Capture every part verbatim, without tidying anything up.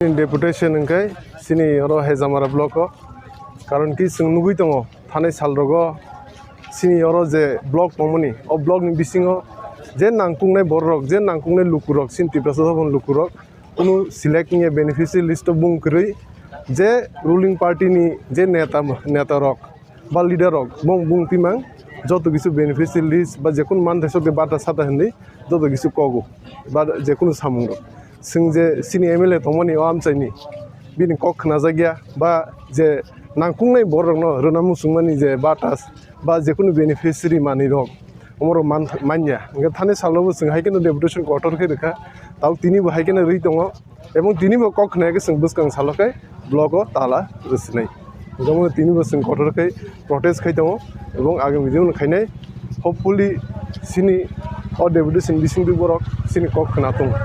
Deputation hwnkhe chini oro Hejamara block o, karon ki chwng nugwi tongo thanai sal rogo chini oro je block tongmani, o block ni bisingo je nangkuknai borok rok, je nangkuknai lukurok, chini Tiprasa Sabon lukurok kunu select wngya beneficiary list o bung kwrwi, je ruling party ni je neta, neta rok ba leader rok bong bung timang joto kisu beneficiary list ba jekunu manthai sokhe bata sata hinwi joto kisu kogo ba jekunu samung rok. Chwng je chini M L A tongmani o amchaini bini kok khnajakya ba je nangkuknai borok rokno rwna muchungmani je bata ba jekunu beneficiary manwi rok omorok man-, manya. Hwnkhe thani salo bo chwng hai kheno deputation kotor khe rwkha, tabuk tini bo hai kheno rwi tongo. Ebong tini bo kok khna khe chwng bwskang salo khe block o tala rwsinai. Jemon tini bo chwng kotor khe protest khai tongo ebong agami jemon khainai. Hopefully chini o deputation bisingtwi borok chini kok khna tongo.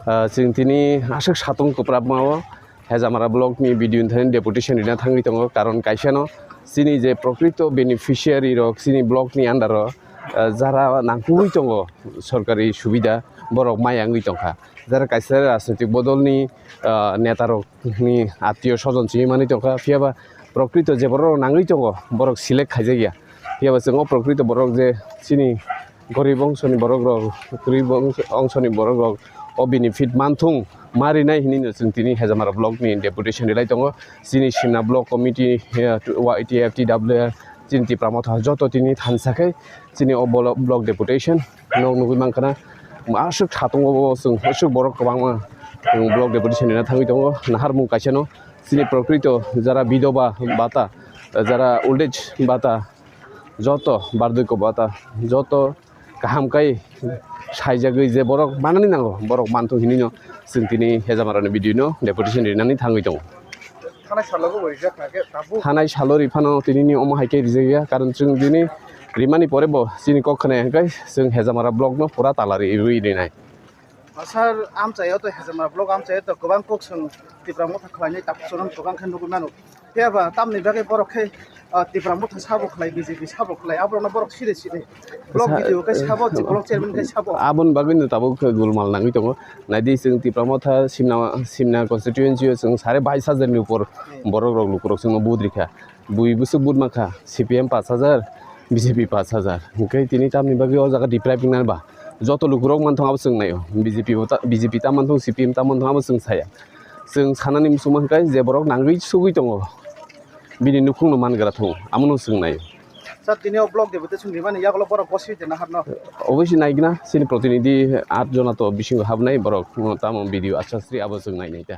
Ah, chwng tini aswk satung kwprapma o Hejamara block ni B D O ni thani deputation rina thangwi tongo, karon kaisa no chini je prokrito beneficiary rok chini block ni under o, ah, jara nangkukwi tongo sorkari subida borok maya wngwi tongkha, jara kaisa rajnitik bodol ni, ah, neta rok ni attiyo sojon chini manwi tongkha, phiyaba prokrito je borok nangwi tongo borok select khaijakya, phiyaba chwng o prokrito borok je chini gorib ongsoni borok rok, gorib ong-, ongsoni borok rok o benefit manthung ma rinai hinwi no chwng tini Hejamara block ni deputation rilai tongo. Chini Simna block committee, eh, Y T F, T W F, chini Tipra Motha joto tini thansa khe chini o bolo-, block deputation nok nugwi mankha na. Aswk satung o bo chwng aswk borok kwbangma chwng block deputation rina thangwi tongo. Naharmung kaisa no chini prokrito jara bidoba bata, jara old age bata, joto bardwiko bata, joto kaham kai saijagwi je borok manani nango, borok manthung hinwi no chwng tini Hejamara ni B D O no deputation rinani thangwi tongo. Thanai salo bo rijak na khe tabuk. Thanai salo ri phano tini ni omo hai khe rijak ya, karon chwng tini rimani pore bo chini kok khna hwnkhe chwng Hejamara block no pura tala ri, ri rinai. Sir, amchaio to Hejamara block amchaio to kwbang kok chwng Tipra Motha khlainai tabuk chwng kwbang khe nugwi mano. Phiya ba tamni bagwi borok khe, ah, Tipra Motha sabo khlai, B J P sabo khlai, aborokno borok siri siri. Block Sa-, B D O khe sabo, block chairman khe sabo. Aboni bagwi no tabuk khe gulmal nangwi tongo. Naidi chwng Tipra Motha Simna, Simna constituency o chwng sare bais hajar ni upor Hmm. borok rok lukurok chwngno vote rikha. Bui bwswk vote mankha, C P M pash hajar, B J P pash hajar. Hwnkhe tini tamni bagwi o jaga deprive wngna ba? Joto lukurok manthung abo chwng naio. B J P bo ta, B J P ta manthung, C P M ta manthung abo chwng saya. Chwng sanani muchungma hwnkhe je borok nangwi sugwi tongo, bini nukhungno mangra thung, amono chwng naio. Sir, tini o block deputation rimani yagulo borok bosi de naharno? Obviously naigna, chini protinidhi at jona to bisingo habnai borok, tamo B D O Achasri abo chwng nainai ta.